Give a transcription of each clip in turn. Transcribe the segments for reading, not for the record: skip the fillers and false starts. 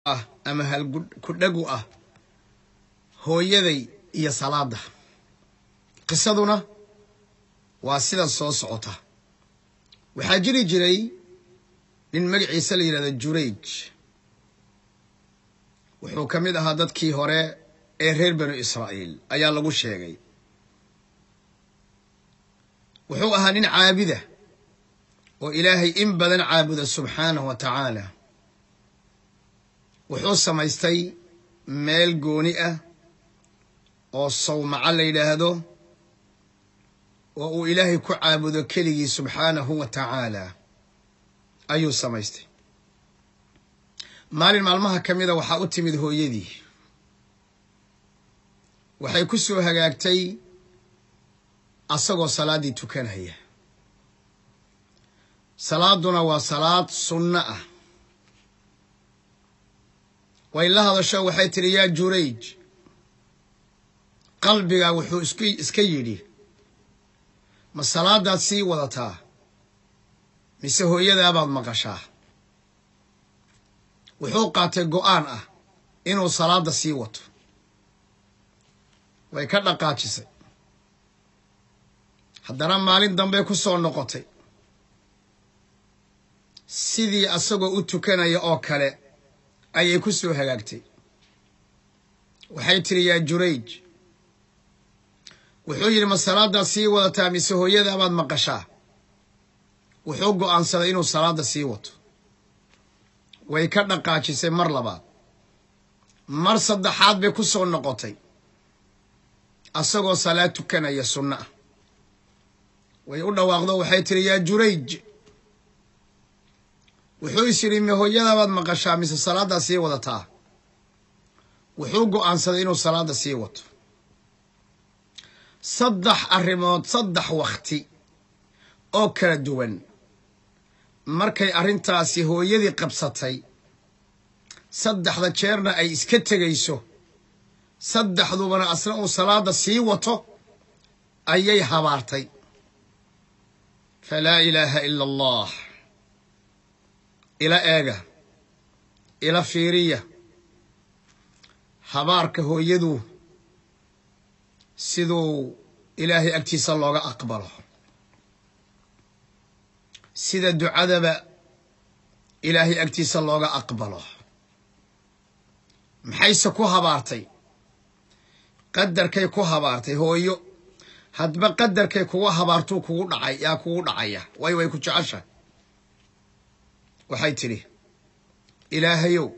Ah ama halkudhagu ah hooyaday iyo salaada. Qisaduna waa sidan soo socota. Waxaa jiri jiray nin magaciisa la yidhahdo Jurayj. Wuxuu ka mid ahaa dadkii hore ee reer Banu Israa'iil ayaa lagu sheegay. Wuxuu ahaa nin caabida oo Ilaahay in badan caabuda subxaanahu wa tacaala. Wuxuu samaystay meel gooni ah oo sawmaco la yidhaahdo oo uu Ilaahay ku caabudo keligii subxaanahu wa tacaala ayuu samaystay. Maalin maalmaha ka mida waxaa u timid hooyadii. Waxay ku soo hagaagtay asagoo salaaddii tukanaya. Salaaduna waa salaad sunno ah. Way la hadasho, waxay tidhi: "Yaa Jurayj." Qalbigaa wuxuu iska yidhi: "Ma salaadaad sii wadataa mise hooyadaabaad maqashaa?" Wuxuu qaatay go'aan ah inuu salaadda sii wato. Way ka dhaqaajisay. Haddana maalin dambey ku soo noqotay, sidii asagoo u tukanaya oo kale ayay ku soo hagaagtay. Waxay tidhi: "Yaa Jurayj." Wuxuu yidhi: "Ma salaaddaad sii wadataa mise hooyadaabaad maqashaa?" Wuxuu go'aansaday inuu salaadda sii wato. Way ka dhaqaajisay mar labaad. Mar saddexaad bay ku soo noqotay asagoo salaad tukanaya sunno ah. Way u dhawaaqdo, waxay tidhi: "Yaa Jurayj." Wuxuu is yidhi: "Ma hooyadaabaad maqashaa mise salaaddaa sii wadataa?" Wuxuu go'aansaday inuu salaadda sii wato. Saddex arrimood, saddex wakti oo kala duwan markay arrintaasi hooyadii qabsatay, saddexda jeerna ay iska tegayso, saddexdubana asna uu salaada sii wato, ayay habaartay. Falaa ilaaha ila Allah. Ila eega, ila fiiriya habaarka hooyadu siduu Ilaahay agtiisa looga aqbalo, sida ducadaba Ilaahay agtiisa looga aqbalo. Maxayse ku habaartay? Qadarkay ku habaartay. Hooyo hadba qadarkay kugu habaartuu kugu dhacay, yaa kugu dhacaya, waayo way ku jeceshahay. Waxay tidhi: "Ilaahayow,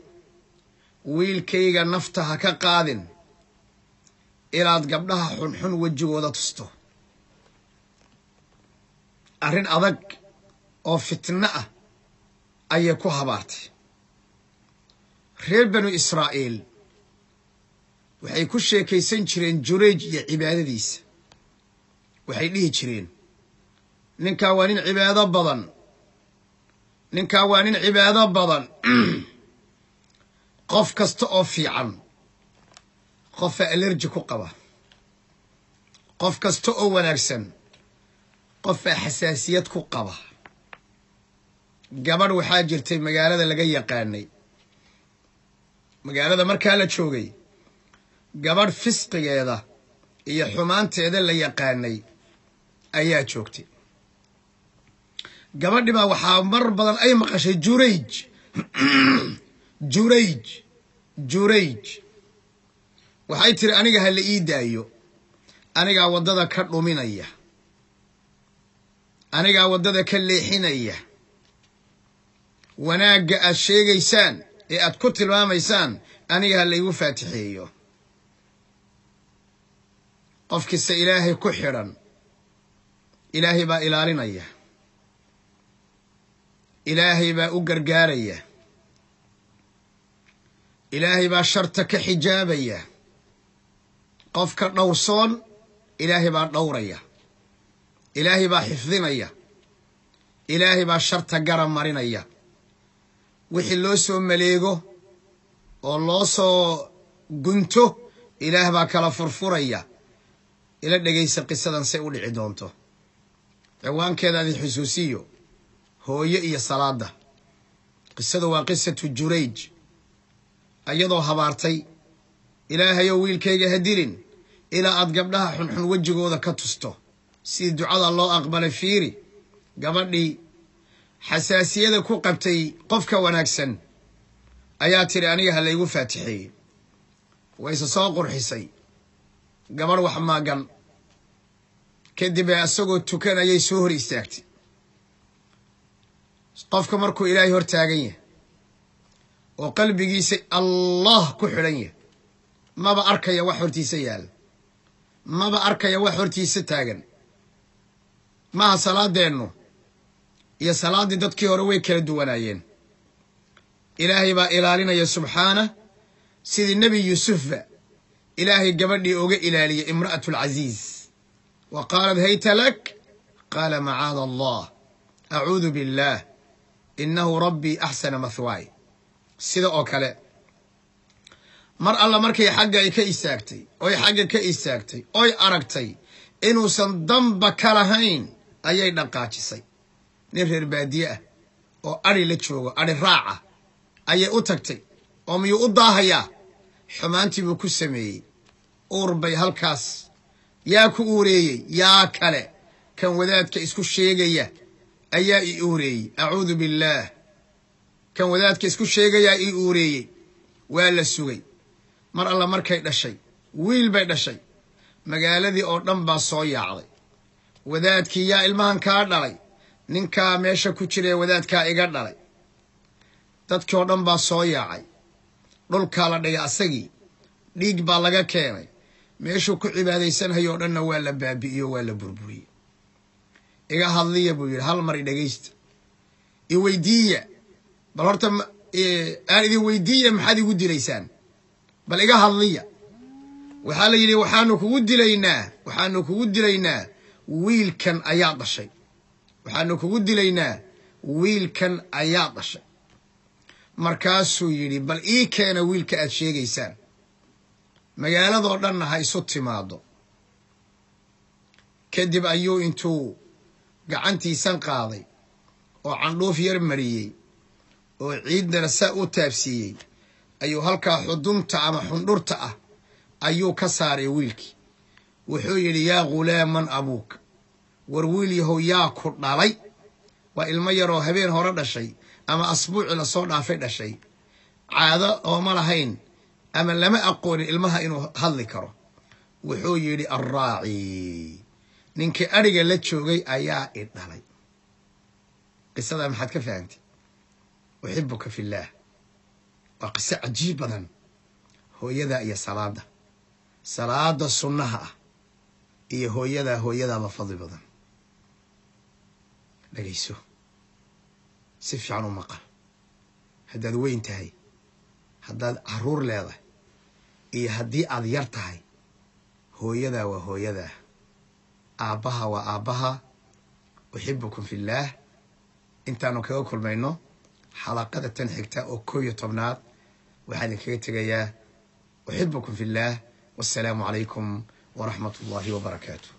wiilkayga nafta ha ka qaadin ilaad gabdhaha xunxun wejigooda tusto." Arrin adag oo fitno ah ayay ku habaartay. Reer Banu Israa'iil waxay ku sheekaysan jireen Jurayj iyo cibaadadiisa. Waxay dhihi jireen: "Ninkaa waa nin cibaado badan, ninkaa waa nin cibaado badan." Qof kasta oo fiican qofa allergy ku qaba, qof kasta oo wanaagsan qofaa xasaasiyad ku qaba. Gabadh waxaa jirtay magaalada laga yaqaanay. Magaalada markaa la joogay, gabadh fisqigeeda iyo xumaanteeda la yaqaanay ayaa joogtay. Gabadhi baa waxaa mar badan ay maqashay Jurayj, Jurayj, Jurayj. Waxay tiri: "Aniga ha la ii daayo, anigaa waddada ka dhuminaya, anigaa waddada ka leexinaya. Wanaagga aad sheegaysaan ee aad ku tilmaamaysaan aniga ha laygu faatixeeyo." Qofkiisa Ilaahay ku xidhan, Ilaahay baa ilaalinaya, Ilaahay baa u gargaaraya, Ilaahay baa sharta ka xijaabaya. Qofka dhowrsoon Ilaahay baa dhowraya, Ilaahay baa xifdinaya, Ilaahay baa sharta gara marinaya. Wixii loo soo maleego oo loo soo gunto, Ilaah baa kala furfuraya. Ila dhegaysa qisadan say u dhici doonto. Ciwaankeeda adin xusuusiyo: hooyo iyo salaada. Qisadu waa qisatu Jurayj. Iyadoo habaartay, "Ilaahayow, wiilkayga ha dilin ilaa aad gabdhaha xunxun wejigooda ka tusto." Sidii ducada loo aqbalay fiiri. Gabadhii xasaasiyada ku qabtay qofka wanaagsan ayaa tidhi, "Aniga ha laygu faatixeeyey." Wayse soo qurxisay gabadh wax maagan. Kadib ee isagoo tukanayay soo hor istaagtay. Qofka markuu Ilaahay hor taagan yahay oo qalbigiisa Allah ku xidhan yahay, maba arkaya wax hortiisa yaalla, maba arkaya wax hortiisa taagan. Maaha salaadeennu iyo salaaddii dadkii hore way kala duwanaayeen. Ilaahay baa ilaalinaya subxaana, sidii Nebi Yuusufba Ilaahay gabadhii oga ilaaliyey, imra'atu alcasiiz. Wa qaalat hayta lak, qaala macaada Allah, acuudu billaah, innahu rabbii axsana mathwaay. Sida oo kale mar alla markay xagga ay ka istaagtay, oy xagga ka istaagtay, oy aragtay inuusan danba ka lahayn, ayay dhaqaajisay. Nin reer baadiye ah oo adhi la joogo, adhi raaca, ayay u tagtay. Oo miyuu u daahayaa? Xumaantii buu ku sameeyey. Uur bay halkaas. Yaa ku uureeyey? Yaa kale, kan wadaadka isku sheegaya ayaa i uureeyey. Acuudu billaah, kan wadaadka isku sheegayaa ii uureeyey. Waa la sugay. Mar alla markay dhashay, wiil bay dhashay. Magaaladii oo dhan baa soo yaacday. Wadaadkii, "Yaa ilmahan kaa dhalay?" "Ninkaa meesha ku jiraee wadaadkaa iga dhalay." Dadkii oo dhan baa soo yaacay. Dhulkaa la dhigay asagii, dhiig baa laga keenay. Meeshuu ku cibaadaysanhayo o dhanna waa la baabi'iyo, waa la burburiyey. "Iga hadliya," buu yidhi, "hal mar i dhegaysta, i weydiiya. Bal horta aan idin weydiiya, maxaad igu dilaysaan? Bal iga hadliya." Waxaa la yidhi, Waxaanu kugu dilaynaa wiilkan ayaa dhashay, waxaanu kugu dilaynaa wiilkan ayaa dhashay." Markaasuu yidhi, "Bal ii keena wiilka aad sheegaysaan, magaaladoo dhanna ha isu timaado." Kadib ayuu intuu gacantiisan qaaday oo candhuuf yar mariyey oo ciidnana saa u taabsiiyey, ayuu halkaa xudunta ama xundhurta ah ayuu ka saaray wiilkii. Wuxuu yidhi, "Yaa ghulaam, man abuuk? War wiil yahow, yaa ku dhalay?" Waa ilmo yaroo habeen hore dhashay ama asbuuci lasoo dhaafay dhashay. Caado ooma lahayn ama lama aqoonin ilmaha inuu hadli karo. Wuxuu yidhi, "Arraaci, ninkii adhiga la joogay ayaa i dhalay." Qisadaa maxaad ka fahantay? Uxibuka fillaah. Waa qiso cajiib badan. Hooyadaa iyo salaada, salaada sunnaha ah iyo hooyadaa, hooyadaaba fadli badan. Dhegayso, si fiican u maqal. Haddaad weyn tahay, haddaad caruur leedahay iyo haddii aad yar tahay, hooyadaa waa hooyadaa, aabbaha waa aabbaha. Uxibukum fillaah. Intaanu kaga kulmayno xalaqada tan xigta oo 11aad, waxaan idinkaga tegayaa uxibukum fillaah. Wassalaamu calaykum waraxmat ullahi wabarakaatu.